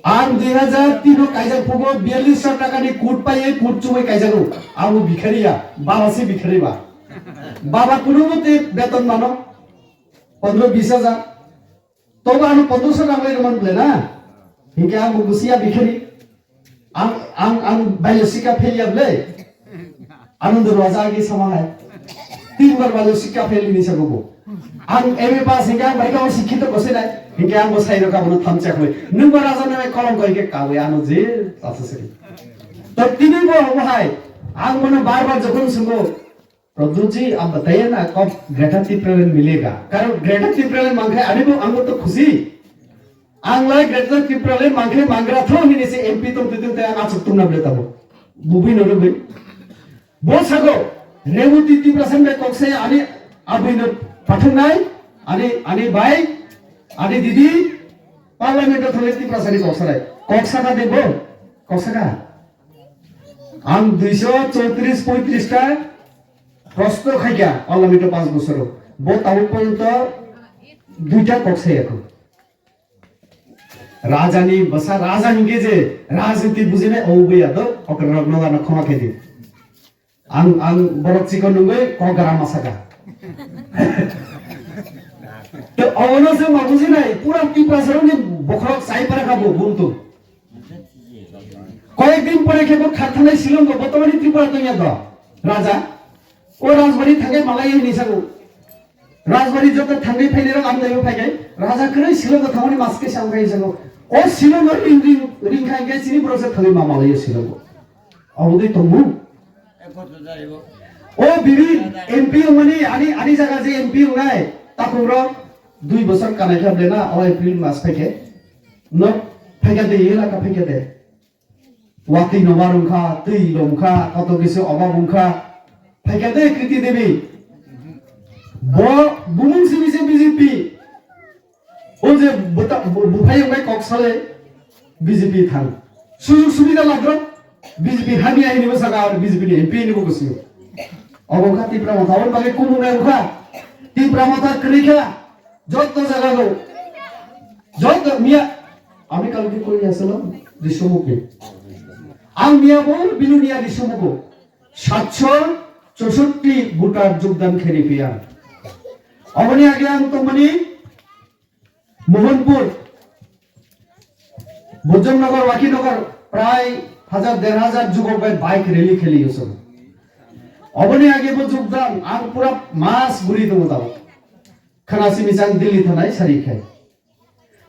Ang dui hajar tin o kaijak phugo biyallis sho taka ni kut pai, kut chumui kaijago. Abo bikhari ya, baba se bikhari ba. Baba kuno mote beton mano pondro bis hajar. Tobo ano pondro sho rang lai rwmani ble na. Hinkhe ang bo busiya bikhari. Ang, ang, ang bailo sika fail ya ble. Anando Raja agi sama hai. Tin bar bailo sika fail ni sago bo. Ang M A pass hinkhe ang baikha o sikhito gose nai. Hinkhe ang bo sai rokha bono thamchak bai. Nwng bo raja nai kolom koi khe kawi ano je tasa sari. To tini bo omo hai. Ang bono bar bar jokhon sungo. Prabhuji, aap bataiye na kab Greater Tipraland milega? Karon Greater Tipraland mangkhai ani bo ang bo to khusi. Ang lai Greater Tipraland mangkhai mangra tho hini se M P tong twi tong tei ang achuk tongna ble tabo. Bubui no rubui. Bo sago, Reboti Tiprasa bai kok se ani abui no pathaknai, ani, ani bai, ani didi, Parliament o thangwi Tiprasa ni kok sanai. Kok saka de bo, kok saka. Ang duiso chowtris poitris ta Prosto khaikha, o lamito panch bosoro. Bo tabuk porjonto duita kok sai yakho. Raja ni bwsa, raja hinkhe je rajniti bujinai, o buya do, okra rok noga no khoma khe di. Ang, ang borok chikon nungwi kok gra ma saka. To obono se ma bujinai, pura Tiprasarokni bokhorok chai para kha bo, bumtu. Koyek din pore khe bo kharthanai Shillong go, botomani Tripura tongya do. Raja, o rajbari thangwi malai hini sago. Rajbari joto thangwi phainai rok amdai bo phaikai. Raja kwrwi Shillong go thangmani mas khe sa wngkha hini sago. O Shillong go ring ring ring kha hingkhe chini borok se thangwi ma malai o Shillong go. Abodai tongmung. O bibi M P wngmani ani, ani jaga je M P wngnai, takhuk rok dui bosor kanai kha ble na, o April mas phaikhe. No, phaikha de, elaka phaikha de. Watwi no bar wngkha, twi lom kha, koto kisa obab wngkha. Phaikha de Kriti Devi. Bo bumung simi se B J P. O je bwta-, bu-, buphai wngbai kok sale B J P thang. Sujug subida lagrok B J P hamya hini bo saka, aro B J P ni M P hini bo gosi. Obo wngkha Tipra Motha, aboni bagwi kubungnai wngkha. Tipra Motha kwrwi kha, jotto jaga go. Jotto miya, ami kalki koi asalo, Risomukh ni. Ang miya bo Bilonia Risomukh go. Satso chosotti voter jogdan khaini phiya. Oboni age ang tongmani Mohanpur, Bojongnagar, Wakinagar, prai hajar, der hajar jugok bai bike rally kheli yosong. Oboni age bo jogdan ang pura mas guri tongo tao. Khana simi chang Delhi thanai sari khai.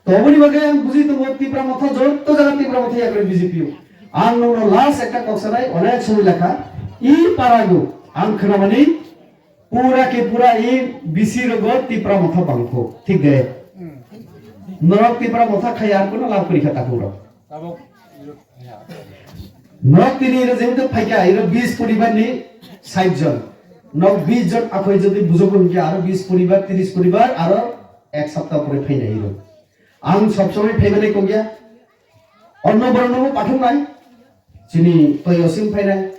To oboni bagwi ang buji tongo Tipra Motha, jotto jaga Tipra Motha yakre B J P o. Ang nokno last ekta kok sanai, onek somoi lakha. I parago ang khnamani pura ke pura i B C rogo Tipra Motha bangkho. Thik de? Norok Tipra Motha khai ar kono lab kori kha takhuk rok. Nok tini iro jehetu phaikha, iro bis poribar ni sait jon. Nok bis jon akhoi jodi bujogo hinkhe aro bis poribar, tris poribar, aro ek sapta pore phainai iro. Ang sob somoi phaimani kongya. Onno borok no pathok nai. Chini Toyosim phainai,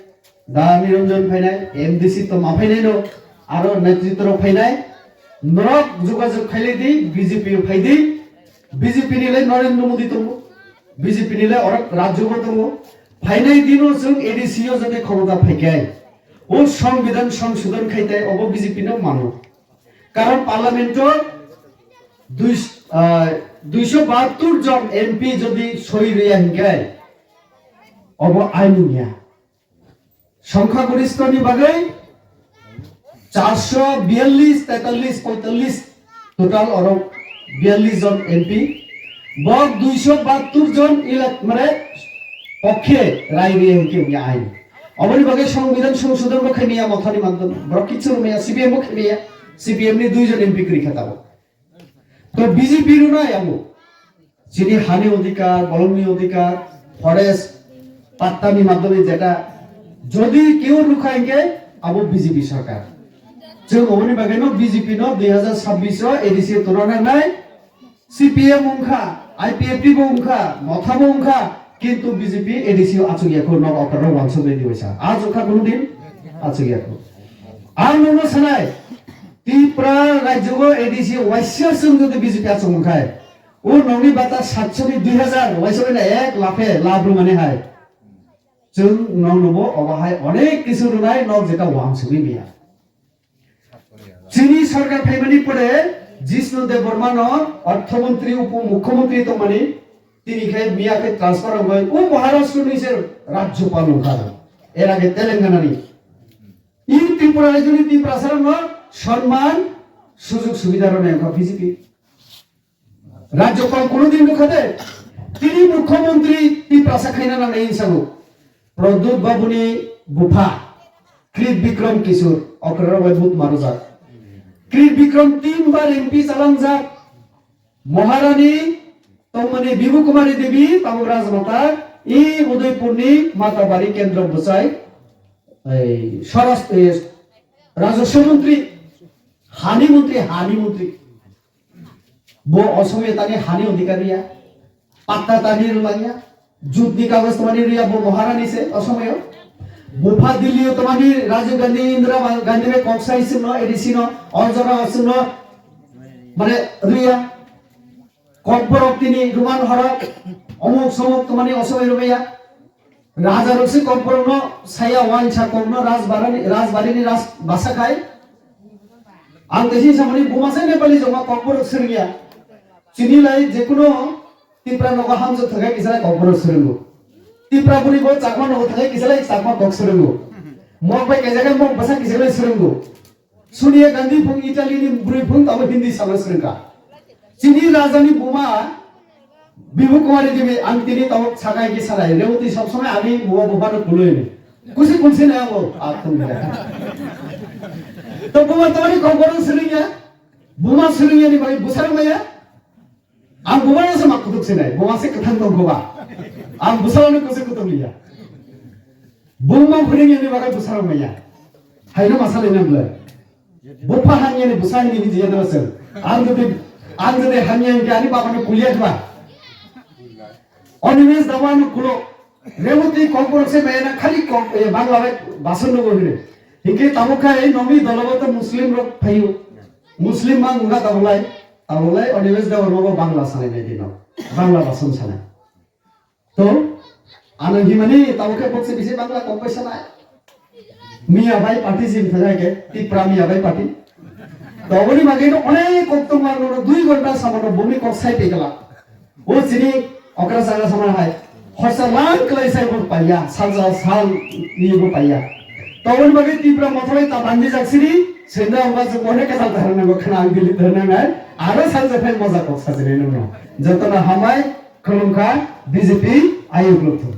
Da Niranjan phainai, M D C tongma phainai no, aro netritro phainai. Norok jogajog khailai di, B J P o phai di. B J P ni lai Narendra Modi tongo. B J P ni le orok rajyo bo tongo. Phainai dino chwng A D C o jodi khomota phaikai, o songbidhan songsodhon khaitai obo B J P no mano. Karon parliament o dui, ah, duiso bahattor jon M P jodi soi riya hinkai obo ain wngya. Songkha gorishtho ni bagwi charso biyallis, tetallis, poitallis, total oro biyallis jon M P. Bo duiso bahattor jon elak-, mane pokhe rai riya hinke wngya ain. Oboni bagwi songbidhan songsodhon bo khaimaya Mothani madhyome. Borok kichu rwmaya, C P M bo khaimaya, C P M ni dui jon M P kwrwi kha tabuk. To B J P rwnai abo. Chini hani odhikar, bolongni odhikar, forest, pattani madhyome jeta jodi keu rwkha hinkhe abo B J P sarkar. Chwng oboni bagwi no B J P no dui hazar sabbish o A D C o tona nangnai, C P M wngkha, I P F T bo wngkha, Motha bo wngkha, kintu B J P A D C o achuk yakho nok okra rok wansuk nai di waisa. Achuk kha kunu din achuk yakho. Ang nono sanai, Tripura rajyo o A D C o waisa chwng jodi B J P achuk wngkhai, O nokni bata satsoni dui hazar, waisa bai na ek laphe lab rwmani hai. Chwng nokno bo obo hai onek kisu rwnai, nok jeta wansugwi miya. Chini sarkar phaimani pore Jishnu Debbarma no orthomontri, upo mukhyamantri tongmani, tini khe miya khe transfer wngwi o Maharashtra ni se rajyopal wngkha. Er age Telangana ni. I Tripura rajyoni Tiprasa rokno sonman sujug subida rwnai wngkha B J P. Rajyopal kono din nukha de? Tini mukhyamantri Tiprasa khaina nangnai hinwi sago. Pradyot Babuni bupha Krit Bikram Kishore, okrarok bai but marujak. Krit Bikram tin bar M P chalangjak. Maharani tongmani Bibu Kumari Devi, tabuk Rajmata, i Udaipurni Matabari Kendra bwchai, ei, Swaras-, ei, Rajaswa Mantri, hani mantri, hani mantri. Bo osomoyo tani hani odhikar riya, patta tani rwlangya, jutni kagoj tani riya bo Maharani se osomoyo. Bupha Delhi o tomani Rajiv Gandhi, Indira Gandhi bai kok sai singno, A D C no, o jora o singno, mane, rwya. Kokborok tini ruman horok, omuk somuk tomani osomai rwbaya. Raja rok se kokborok no saya wansa kokno rajbarani, rajbarini raj basa khai. Ang tesi samani buma se Nepali joma kokborok swrwngya. Chini lai jekuno Tipra nogo hamjwk thangkai kisalai kokborok swrwngo. Tipra bwrwi bo Chakma nogo thangkai kisalai Chakma kok swrwngo. Mok bai kaijak khe mok bwsa kisalai swrwngo. Sonia Gandhi phung Italy ni bwrwi phung tamo Hindi sana swrwngkha. Chini raja ni buma Bibu Kumar Devi ang tini tamo sakai ki salai. Rewti sob somoi ani buma buma no kuloi ni. Kusi kulsi na amo atung ya. To buma tamo ni kokborok swrwngya. Buma swrwngya ni bai bwsarok maya. Ang buma no sama kutuk sinai. Buma se kwthang tong koba. Ang bwsarok no kusi kutuk liya. Buma phwrwngya ni bagwi bwsarok maya. Haino masa le nang le. Bupha hanya ni bwsa hini ni jiya dara sir. Ang jodi, ang jodi hanya hingke ani baba no kuliya dwa. Animesh Dawa no kulo. Rewti kokborok se bayana khali kok, eh, Bangla bai bason no hine. Hingke tamo khai nongni dolobo to Muslim rok phayu. Muslim mang nga tamo lai. Tamo lai Animesh Dawa no Bangla sanai nai dino. Bangla bason sanai. To, ano himani tamo khe bokse bisi Bangla kok bai sanai. Miya bai party jim thangna ke, Tipra Miya bai party. To, oboni bagwi no onek kok tongma no dui ghonta samano bumi kok sai pekala. O chini okra jaga samana hai. Horsa lang klai sai bo paiya, salsa sal ni bo paiya. To, oboni bagwi Tipra mothai ta bandi jak sini, senda oba se mohne ka sal thang na khana ang dili thang na nai. Aro salsa phai moja kok sajini no. Jotono hamai, Khulumkha, B J P ayuk lukthung.